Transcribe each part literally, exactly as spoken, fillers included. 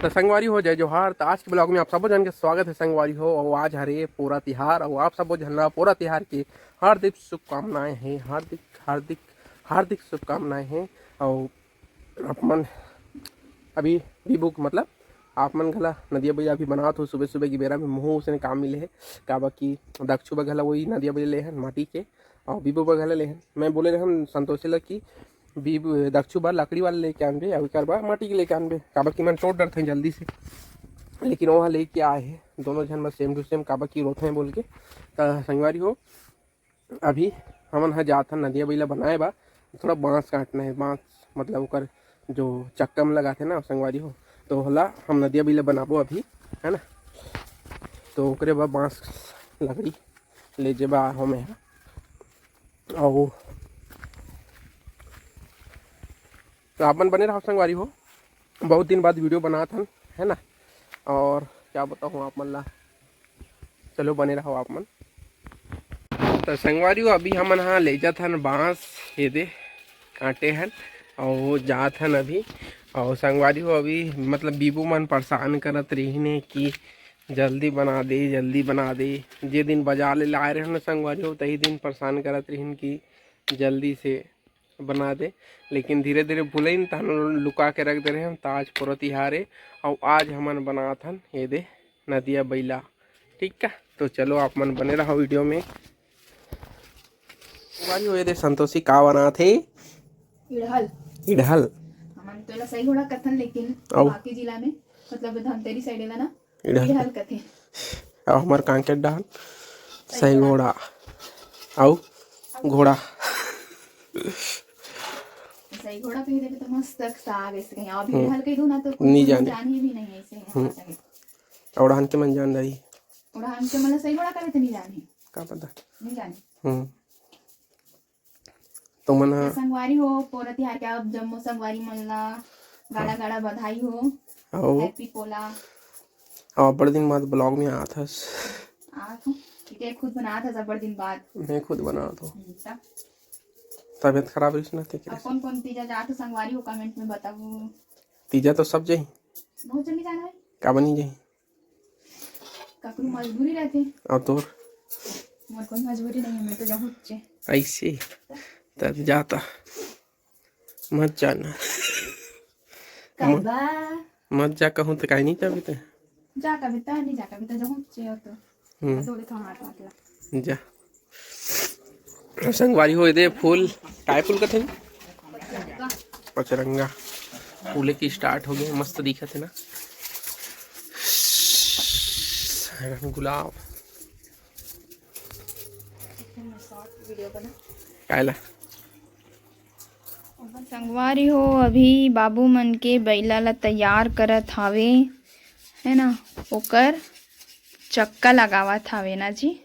त संगवारी हो, जय जोहार। त आज के vlog में आप सबो झन के स्वागत हे संगवारी हो। अउ आज हरे पोरा तिहार, अउ आप सबो झन ला पोरा तिहार के हार्दिक शुभकामनाएं हे, हार्दिक, हार्दिक, हार्दिक शुभकामनाएं हे। अउ आप मन अभी बीबू के, मतलब आप मन घला नदिया बइला अभी बनात हो। सुबह सुबह की बेरा में महू उसने काम मिले हे, काबर कि दक्षू बा घला वही नदिया बइला ले हन माटी के, अउ बीबू बा घला ले हन। मैं बोले रहन संतोषी ला कि बीबू, दक्षू बा लकड़ी वाला लेके आनबे, अउ एकर बा माटी के लेके आनबे, काबर कि मन चोट डरथे जल्दी से। लेकिन ओहा लेके आए हे, दोनों झन बस same to same, काबर कि रोथे बोल के। त संगवारी हो, अभी हमन ह जात हन नदिया बइला बनाए बा, थोड़ा बांस काटना हे, बांस मतलब ओकर जो चक्का में लगाथे ना संगवारी हो, तो ओला हम नदिया बइला बनाबो अभी, है ना। तो ओकरे बर बांस लकड़ी ले जेबा हो मैं ह। अउ तो आप मन बने रहो संगवारी हो, बहुत दिन बाद video बनात हन, है ना। और क्या बताऊँ आप मन ला, चलो बने रहो आप मन। तो संगवारी हो, अभी हमन हा ले जात हन बांस, ये दे काटे हन, अउ जात हन अभी। अउ संगवारी हो, अभी मतलब बीबू मन परेशान करत रहिन हे कि जल्दी बना दे, जल्दी बना दे। जे दिन बाजार ले लाए रहन ना संगवारी हो, तही दिन परेशान करत रहिन कि जल्दी से बना दे, लेकिन धीरे धीरे भूलइन, तहन लुका के रख दे रहे हम। त आज पोरा तिहार हे, अउ आज हमन बनात हन ये दे नदिया बइला, ठीक का। तो चलो आप मन बने रहो video में। संगवारी हो, ये दे संतोषी का बनात हे? इड़हल। इड़हल। हमन तो एला सही घोड़ा कथन, लेकिन अउ? बाकी जिला में, मतलब धमतरी side एला ना, इड़हल। इड़हल कथे। अउ हमर कांकेर डहन सही सही घोड़ा। घोड़ा। अउ घोड़ा। सही घोड़ा कहि देबे तो मस्त साग ऐसे कहीं। अभी हम्म। इड़हल कहि दू ना तो कोई नी कोई जाने। जानही भी नहीं ऐसे है हम्म। हमारे संगे। अउ उड़हन के मन जान रही। उड़हन के मन सही घोड़ा कहे तो नी जानही। का पता। नी जाने। हम्म। तो मन ह संगवारी हो, पोरा तिहार के आप जम्मो संगवारी मन ला गाड़ा गाड़ा बधाई हो। अउ happy पोला। अउ बड़ दिन बाद vlog में आत हस। आत हूँ, ठीक है, खुद बनात हस बड़ दिन बाद। मैं खुद बनात हूँ। हम्म, तब? तबियत खराब रहिस ना, तेकरे अब से। कौन कौन तीजा जात हो संगवारी हो, comment में बताओ। तीजा तो सब जही। बहुत जन नहीं जाना है। काबर नहीं जही? ककरो मजबूरी रहथे। अउ तोर? मोर कोई मजबूरी नहीं है, मैं तो जाहूँ चे। ऐसे? तब जाता। मत जाना। काबर? मत जा कहूँ तो काहे नहीं जाबे ते? जा कविता, नहीं जा कविता, जाहूँ चे अउ तो। हम्म। थोड़े थोड़ा हाथ हाथ ला। जा। संगवारी हो, ये दे फूल, काय फूल कथे? पचरंगा। फूले की start हो गए, मस्त दिखत है ना। सायरन गुलाब। कायला? संगवारी हो, अभी बाबू मन के बइला ला तैयार करत हावे, है ना, ओकर चक्का लगावत हावे ना जी।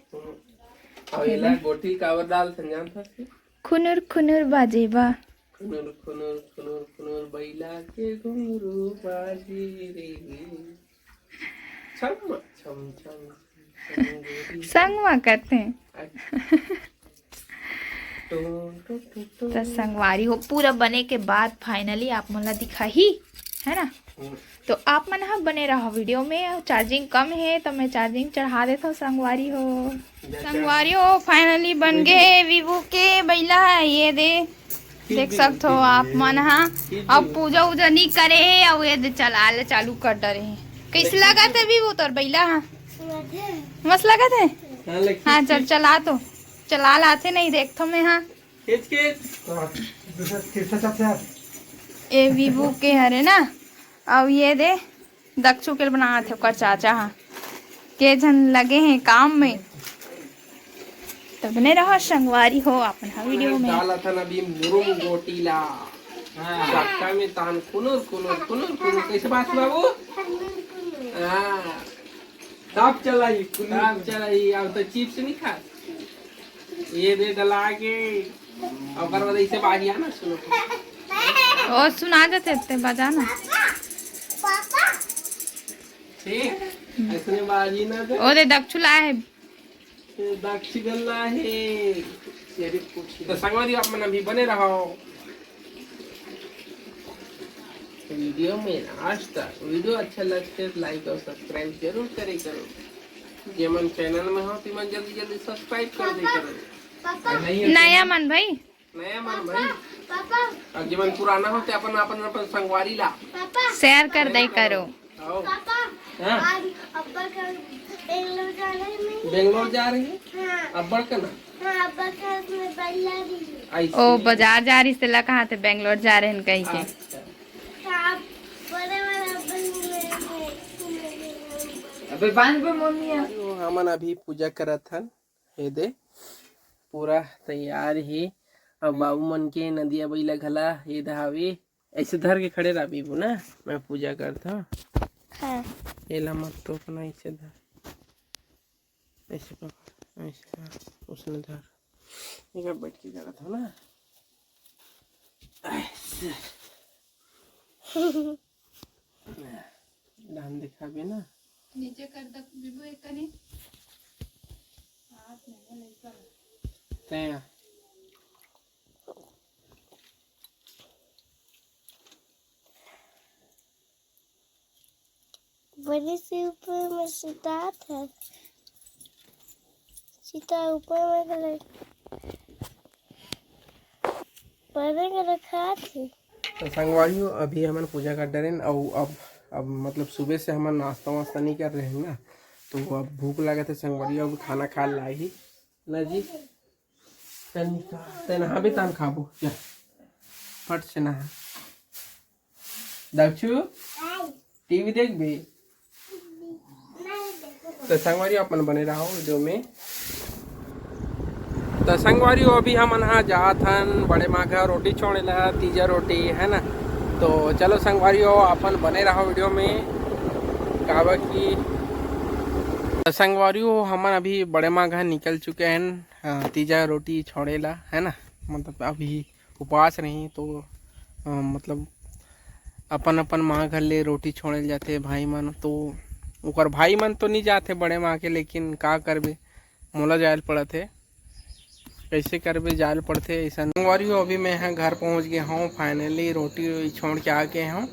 अउ एला गोटी काबर डालथन जानथस? खुनुर खुनुर बाजे बा। खुनुर खुनुर खुनुर खुनुर बइला के घुंघरू बाजे रे। छम छम छम छम गोरी। संग मा करथे। अच्छा। टुम, टुम, टुम, टुम। त संगवारी हो, पूरा बने के बाद finally आप मन ला दिखाही, है ना? हम्म। तो आप मन ह बने रहो video में। Charging कम है तो मैं charging चढ़ा देता हूँ संगवारी हो। जय संगवारी हो, finally बन गे हे वीवू के बइला। ये दे, देख सकत हो आप मन हा। अब पूजा उजा नहीं करे हे, अउ ये दे चला ले चालू कर डरे हे। कैसे लगत हे वीवू तोर बइला हा? मस्त लगत हे। हाँ, चल चला तो, चला लाथे नहीं देखथो मैं हा। खींच, खींच। दूसरा, तीसरा चल यार। ए वीवू के हरे ना, अउ ये दे दक्षू के बनात हे ओकर चाचा हा। के झन लगे हे काम में। त बने रहो संगवारी हो अपन हा video में। डालत हन अभी मुरुम गोटी ला। हाँ। चक्का में तान कुनुर, कुनुर, कुनुर, कुनुर। कैसे बात बाबू? हाँ। तब चलाई, कुनुर। तब चलाई, अब तो chips नहीं खा। ये दे डला के, ओकर बाद ऐसे बाजी आना सुनो। ओ सुना देते ते बजाना। ठीक, ऐसे बाजी ना दे। ओ दे दक्षुला है। ये दक्षगला है। तो संगवारी आप मन अभी बने रहो। वीडियो में लास्ट तक। वीडियो अच्छा लगथे तो लाइक और सब्सक्राइब जरूर करे करो। जेमन चैनल में हो, तिमन जल्दी जल्दी सब्सक्राइब कर दे करो। पापा, नहीं हो नया मन भाई, नया मन भाई, पापा, और जेमन पुराना हो, ते अपन अपन अपन संगवारी ला पापा, शेयर कर दे करो। आओ। पापा, हाँ। आज अब्बा का बेंगलोर जाना है मैं। बेंगलोर जा रही है। हाँ, अब्बड़ का ना। हाँ, अब्बा का उसमें बल्ला भी है। ऐसे। ओ बाजार जा रही से ला कहा थे बेंगलोर जा रहे हैं कहीं के। अच्छा। तो आप बड़े वाला अब्बा में अबे बांध बे मम्मी यार। तो हमन अभी पूजा करत हन। ये दे, पूरा तैयार ही। अब बाबू मन के नदिया बइला घला ये दहावी। ऐसे धर के खड़े रह बीबू ना, मैं पूजा करता हूँ। हाँ। एला मत तो अपना ऐसे धर, ऐसे पकड़, ऐसे धर, उसने धर। एक बैठ के करत हो ना, ऐसे। डांड दिखाबे ना। नीचे कर दे बिबू एक कनी। हाथ में है लइका। तैं बड़ी से ऊपर में सुतात है। सीता ऊपर में गले। बड़े के रखा थे। तो संगवारी हो, अभी हमन पूजा कर डरेन। अउ अब, अब मतलब सुबह से हमन नाश्ता वास्ता नहीं कर रहे हैं ना, तो अब भूख लगा थे संगवारी हो, अब खाना खा लाही ना जी। कनिका, ते नहाबे तान खाबो, जा फट से नहा। दक्षु, टीवी देखबे? तो संगवारी हो, अपन बने रहो वीडियो में। तो संगवारी हो, अभी हमन हा जात हन बड़े माघा रोटी छोड़े ला, तीजा रोटी है ना। तो चलो संगवारी हो, अपन बने रहो वीडियो में। काबर कि तो संगवारी हो, हमन अभी बड़े माघा निकल चुके हैं, अ, तीजा रोटी छोड़े ला, है ना। मतलब अभी उपास रही तो, अ, मतलब अपन अपन माँ घर ले रोटी छोड़े जाथे भाई मन। तो ओकर भाई मन तो नहीं जाथे बड़े माँ के, लेकिन का करबे, मोला जायल पड़त हे। कैसे करबे, जायल पड़थे ऐसा। संगवारी हो, अभी मैं ह घर पहुँच गए हूँ, फाइनली रोटी छोड़ के आ गए हूँ।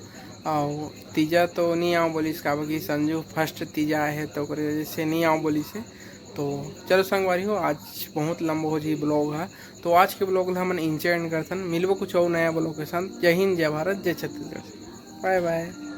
और तीजा तो नहीं आओ बोलिस, काबर कि संजू फर्स्ट तीजा आए है, तो ओकरे वजह से नहीं आओ बोलिस हे। तो चलो संगवारी हो, आज बहुत लंबा हो जी ब्लॉग है। तो आज के ब्लॉग ला हमन इंचे एंड करथन। मिलबो कुछ और नया ब्लॉग के साथ। जय हिंद, जय भारत, जय छत्तीसगढ़। बाय बाय।